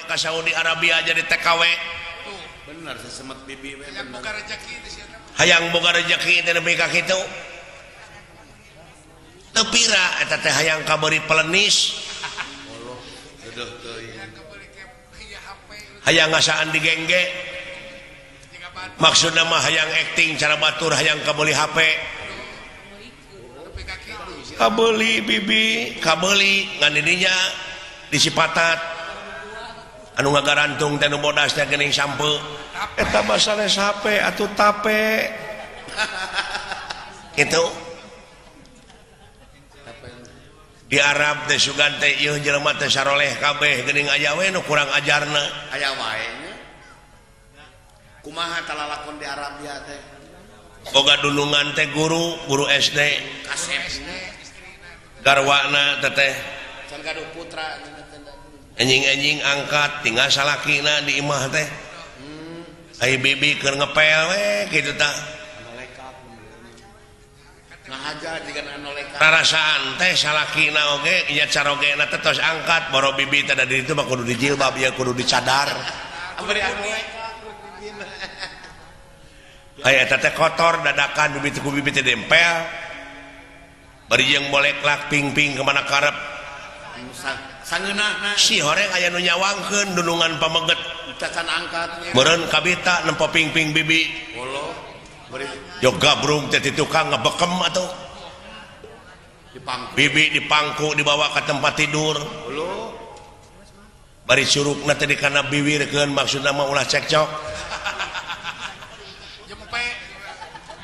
ka Saudi Arabia jadi TKW. Bener sesemet bibi we. Hayang boga rezeki teh nepi ka kitu. Teu pira eta teh hayang kabeuri pelenis. Hayang ngasaan digengge. Maksudna mah hayang acting cara batur hayang kabeuli HP. Kabeuli bibi, kabeuli ngan didinya disipatat. Anu ngagarantung teh nu bodas teh geuning sampe. Eta mah sanes HP atuh tape. Kitu. Di Arab teh sugan teh ieu jelema teh saroleh kabeh geuning aya we nu kurang ajarna. Aya wae nya. Kumaha talalakon di Arabia teh? Boga dulungan teh guru, guru SD. Kasep. Garwana teteh. Can gaduh putra anjing-anjing angkat tinggal salakina di imah teh. Ai bibi keur ngepel we kitu tah. Rarasaan teh salakina oge nya carogena teh tos angkat boro bibi teh da di ditu mah kudu dijilbab ya kudu dicadar. Aya eta teh kotor dadakan bibi teh ku bibi teh dempel. Bari jeung boleklak ping-ping kemana karep. Sangeunahna si horeng aya nu nyawangkeun dunungan pameget. Cacan angkat. Meureun kabita nempo ping-ping bibi. Yo gabrung teh ti tukang ngebekem atuh. Dipangku. Bibi dipangku dibawa ke tempat tidur. Bari curugna teh dikana biwirkeun maksudna mah ulah cekcok.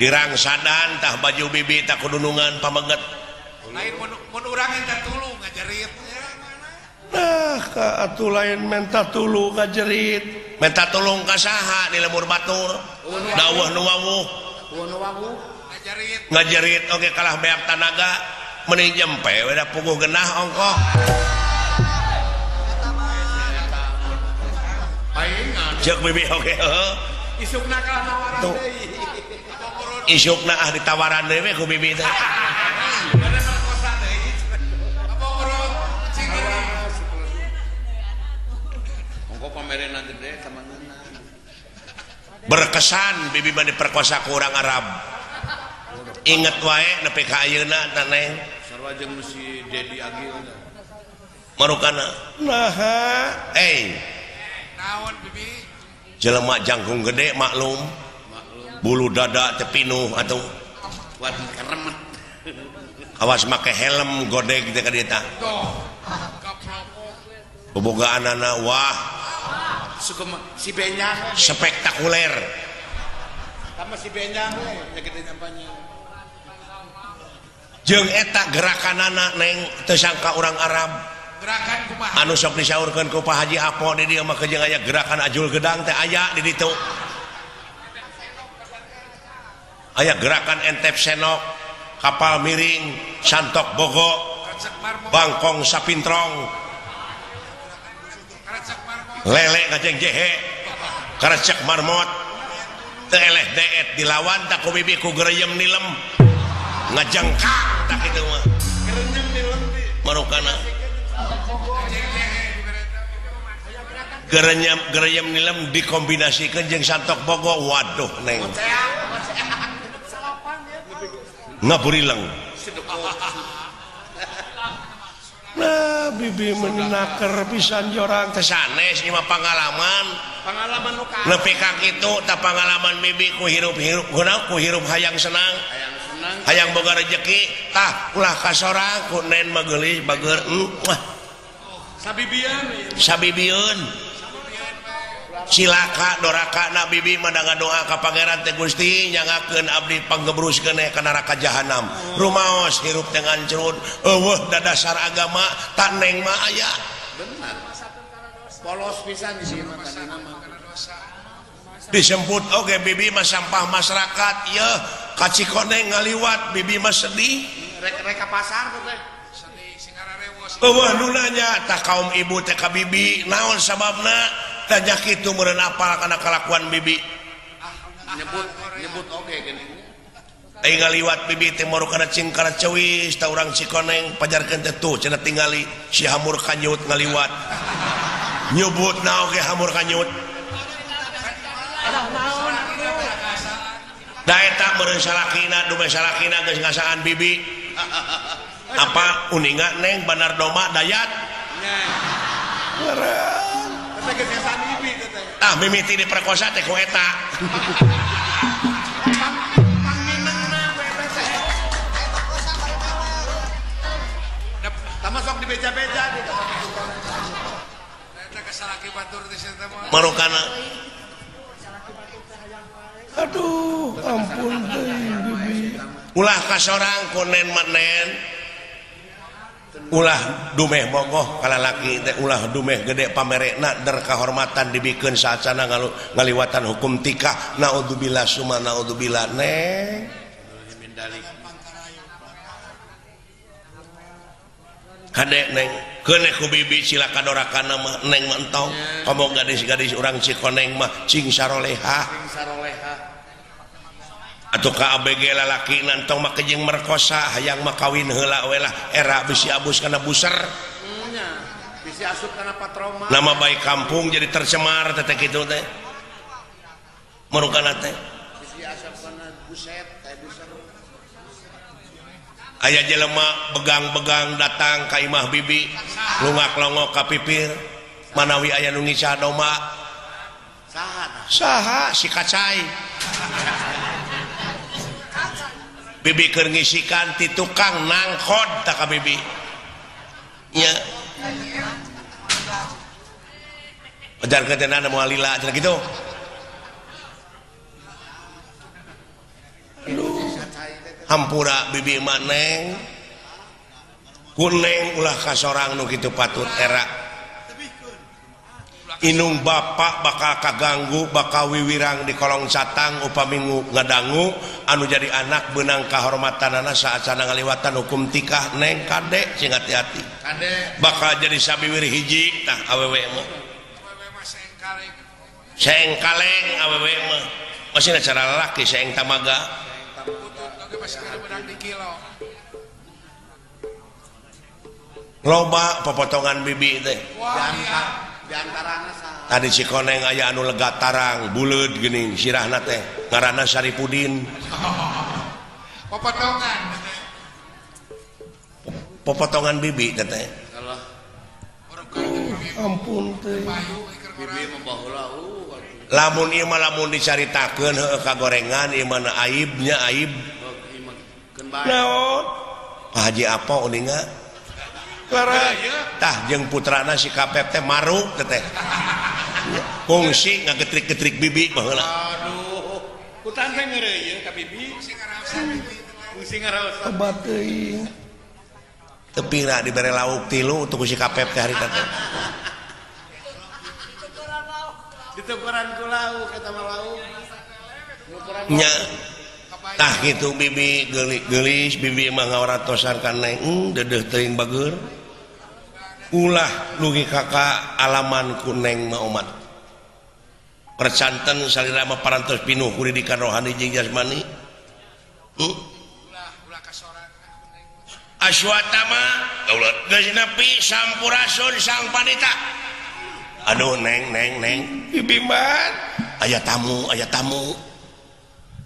Dirangsadan tah baju bibi tah kudunungan pameget. Lain mun urang minta tulung ngajerit. Nah, ka atuh lain minta tulung ngajerit. Minta tulung ka saha di lembur batur. Dawuh nu wawuh. Ngajerit. Ngajerit oge kalah beak tanaga meni jempe we da puguh genah ongkoh. Ceuk bibi oge heuh. Isukna kalah nawaran deui. Isukna ah ditawaran deui we ku bibi teh. Berkesan bibi mah diperkosa ku urang Arab. Inget wae nepi ka ayeuna teh neng. Sarua jeung si Dedi Agil. Marukana. Naha, eh. Naon bibi? Jelema jangkung gede maklum. Bulu dada teh pinuh atuh. Keremet. Awas make helm godeg teh ka dieu tah. Bobogaanana wah. Si Benyang spektakuler. Sama si Benyang we gede nyampanya. Jeung eta gerakanana neng teu sangka urang Arab. Gerakan kumaha? Anu sok disaurkeun ku Pak Haji Apo di dieu mah jeung aya gerakan ajul gedang teh aya di ditu. Aya gerakan entep senok, kapal miring, santok bogo, bangkong sapintrong, lele ngajeng jehe, karecek marmot, teu eleh deet dilawan tak ku bibi ku gereyem nilem, ngajengkang tak kitu mah. Marukana. Gereyem gereyem nilem dikombinasikeun jeung santok bogo, waduh neng. Ngaburileng. Nah, bibi menaker pisan jorang teh sanes ieu mah pangalaman. Pangalaman nu ka. Nepi ka kitu tah pangalaman bibi ku hirup-hirup kunaon ku hirup hayang senang. Hayang senang. Hayang boga rejeki tah ulah ka sorang ku nen mah geulis bager. Sabibieun. Sabibieun. Cilaka doraka na bibi mah ngadoa ka pangeran teh Gusti nyangakeun abdi panggebruskeun ka neraka jahanam. Rumaos hirup teh ngancrut eueuh dadasar agama tak neng mah aya. Benar. Polos pisan di sini mah tadina mah. Disemput oge bibi mah sampah masyarakat yeuh ka Cikoneng ngaliwat bibi mah sedih. Rek ka pasar teh. Eueuh nu nanya tah kaum ibu teh ka bibi naon sababna? Tanya kitu meureun apal kana kalakuan bibi. Nyebut nyebut oge geuning. Ai ngaliwat bibi teh marukana cing kana ceuis ta urang Cikoneng pajarkeun teh tuh cenah tingali si hamur kanyut ngaliwat. Nyebut na oge hamur kanyut. Da eta meureun salakina dume salakina geus ngasaan bibi. Apa uninga neng Bandar Doma Dayat? Meureun. Teh geus ngasaan bibi teh. Tah mimiti diperkosa teh ku eta. Tama sok dibeja-beja di eta ka salaki batur teh eta mah. Marukana. Aduh, ampun teuing bibi. Ulah ka sorang ku nen manen. Ulah dumeh bogoh ka lalaki teh ulah dumeh gede pamerekna der kahormatan dibikeun saacana ngaliwatan hukum tikah. Naudzubillah summa naudzubillah neng. Kadek neng keuneh ku bibi sila kadorakana mah neng mah entong komo gadis-gadis urang Cikoneng mah cing sarolehah. Atuh ka ABG lalaki nantong mah kejeng merkosa hayang mah kawin heula we lah era bisi abus kana buser. Nya bisi asup kana patroma. Nama baik kampung jadi tercemar teh kitu teh. Marukana teh. Bisi asup kana buset teh buser. Aya jelema begang-begang datang ka imah bibi lungak-longok ka pipir manawi aya nu ngisah domba. Saha saha si kacai. Bibi keur ngisikan ti tukang nangkod ta ka bibi nya ajar ketenana moal lila cenah kitu. Aduh hampura bibi mah neng kuneng ulah ka sorang nu kitu patut era inung bapak bakal kaganggu bakal wiwirang di kolong catang upami ngadangu anu jadi anak benang kahormatanana saacana ngaliwatan hukum tikah neng kade sing hati-hati bakal jadi sabiwir hiji tah awewe mah saeng kaleng awewe mah masih cara lalaki saeng tamaga loba popotongan bibi teh. Tadi Cikoneng aya anu lega tarang buleud geuning sirahna teh ngaranna Saripudin. Popotongan. Popotongan bibi teh teh. Ampun teh. Bibi mah baheula lamun ieu mah lamun dicaritakeun heueuh kagorengan ieu mah aibnya aib. Naon? Pak Haji apa uninga? Tah jeung putrana si Kapep teh maruk teh teh. Kungsi ngagetrik-getrik bibi baheula. Aduh. Kutan teh ngeureuyeuh ka bibi. Kungsi ngaraosan. Tobat teuing. Teu pira dibere lauk tilu untuk si Kapep teh harita teh. Ditukeran ku lauk eta mah lauk. Nya. Tah kitu bibi geulis bibi mah ngawaratosan ka neng dedeuh teuing bageur. Ulah dugi ka alaman ku neng mah omat. Percanten salira mah parantos pinuh ku didikan rohani jeung jasmani. Aswatama geus nepi sampurasun sang panita. Aduh neng neng neng bibi mah aya tamu aya tamu.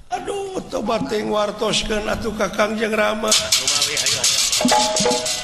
Aduh tobat teuing wartoskeun atuh Kakang jeung Rama. Lumawi hayu hayu.